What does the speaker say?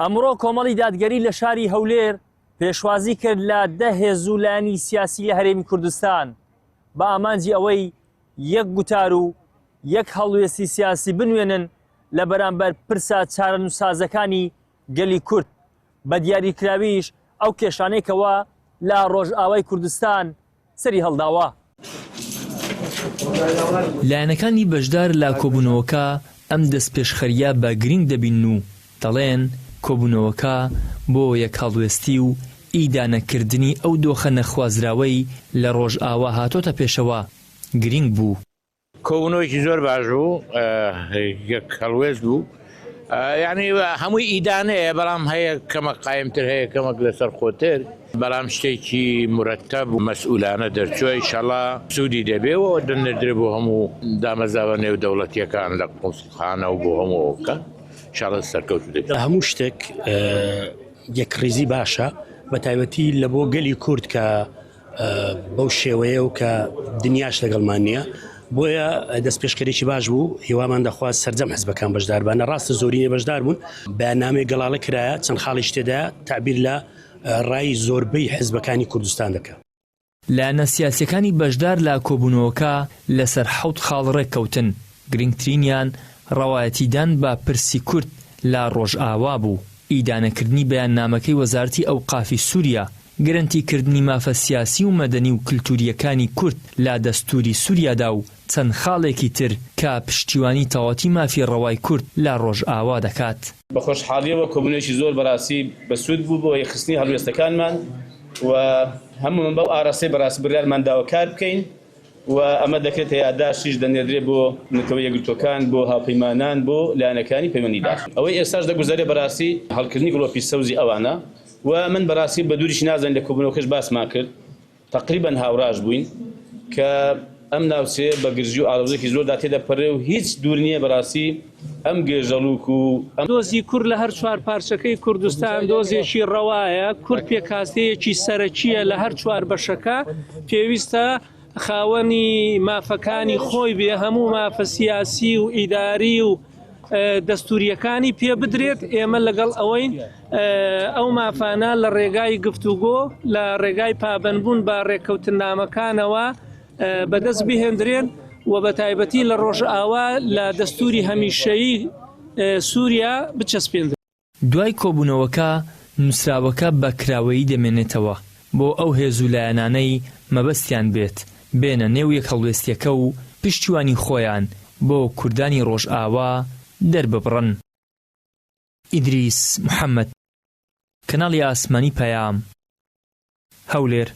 ئەمڕۆ کۆمەڵی دادگەری لە شاری هەولێر پێشوازی کرد لە دە هێز و لایەنی سیاسی لە هەرێمی کوردستان بە ئامانجی ئەوەی یەک گوتار و یەک هەڵوێستی سیاسی بنوێنن لە بەرامبەر پرسە چارەنووسسازەکانی گەلی کورد بە دیاریکراویش ئەو کێشانەی کەوا لە ڕۆژئاوای کوردستان سەری هەڵداوە. لایەنەکانی بەشدار لە کۆبوونەوەکە ئەم دەستپێشخەرییە بە گرینگ دەبینن و دەڵێن، کۆبوونەوەکە بۆ یەکهەڵوێستی و ئیدانەکردنی ئەو دۆخە نەخوازراوەی لە ڕۆژئاوا هاتۆتە پێشەوە گرینگ بوو. کۆبوونەوەیەکی زۆر باش بوو یەک هەڵوێست بوو یعنی هەمووی ئیدانەیە بەڵام هەیە کەمە قایمتر هەیە کەمەک لەسەر خۆتر بەڵام شتێکی مرەتەب و مەسئولانە دەرچووە ئیشەڵا سوودی دەبێ و دەنێردرێ بۆ هەموو دامەزراوە نێودەوڵەتیەکان لە قونسڵخانە و بۆ هەموو ئەوکە ئیشەڵا سەرکەوتوو دەبێت. هەموو شتێک یەکڕیزی باشە بە تایبەتی لە بۆ گەلی کورد کە بەو شێوەیە و کە دنیاش لەگەڵمان نییە بۆیە دەست پێشکەرێکی باش بوو هیوامان دەخواست سەرجەم حزبەکان بەشداربانە ڕاستە زۆرینە بەشدار بوون بەیاننامەی گەڵاڵە کرایە چەند خاڵیش تێدا تعبیر لە ڕای زۆربەی حزبەکانی کوردستان دەکا. لایەنە سیاسیەکانی بەشدار لە کۆبوونەوەکە لەسەر حەوت خاڵ ڕێککەوتن، گرنگترینیان ڕەوایەتیدان بە پرسی کورد لە ڕۆژئاوا بوو، ئیدانەکردنی بەیاننامەکەی وەزارەتی ئەوقافی سوریا، گرەنتی کردنی مافە سیاسی و مەدەنی و کلتورییەکانی کورد لە دەستوری سوریادا و چەند خاڵێکی تر کە پشتیوانی تەواوەتی مافی ڕەوای کورد لە ڕۆژئاوا دەکات. بە خۆشحاڵیەوە کۆبوونەوەیەکی زۆر بەراستی بەسوود بوو بۆ یەکخستنی هەڵوێستەکانمان و هەموومان بەو ئاراستەی بەراستی بڕیارمان داوە کار بکەین و ئەمە دەکرێتە یاداشتیش دەنێردرێ بۆ نەتەوە یەکگرتووەکان بۆ هاوپەیمانان بۆ لایەنەکانی پەیوەندیدار. ئەوەی ئێستاش دەگوزەرێ بەراستی هەڵکردنی گڵۆپی سەوزی ئەوانە و من بەراستی بە دووریش نازانین لە کۆبوونەوەکەش باسمان کرد تەقریبەن هاوڕاش بووین کە ئەم ناوچەیە بە گرژی و ئاڵۆزیەکی زۆردا تێدەپەرێ و هیچ دوور نییە بەراستی ئەم گێژەڵووک و ئەم. دۆزی کورد لە هەر چوارپارچەکەی کوردستان دۆزێکی ڕەوایە، کورد پێکهاتەیەکی سەرەکییە لە هەر چوار بەشەکە، پێویستە خاوەنی مافەکانی خۆی بێ، هەموو مافە سیاسی و ئیداری و دەستورییەکانی پێ بدرێت، ئێمە لەگەڵ ئەوەین ئەو مافانە لە ڕێگای گفتوگۆ، لە ڕێگای پابەندبوون بە ڕێککەوتننامەکانەوە بەدەست بهێندرێن و بە تایبەتی لە ڕۆژئاوا لە دەستوری هەمیشەیی سوریا بچەسپێندرێن. دوای کۆبوونەوەکە نووسراوەکە بە کراوەیی دەمێنێتەوە بۆ ئەو هێز و لایەنانەی مەبەستیان بێت بێنە نێو یەکهەڵوێستیەکە و پشتیوانی خۆیان بۆ کوردانی ڕۆژئاوا دەرببڕن. ئیدریس محەمەد، کەناڵی ئاسمانی پەیام، هەولێر.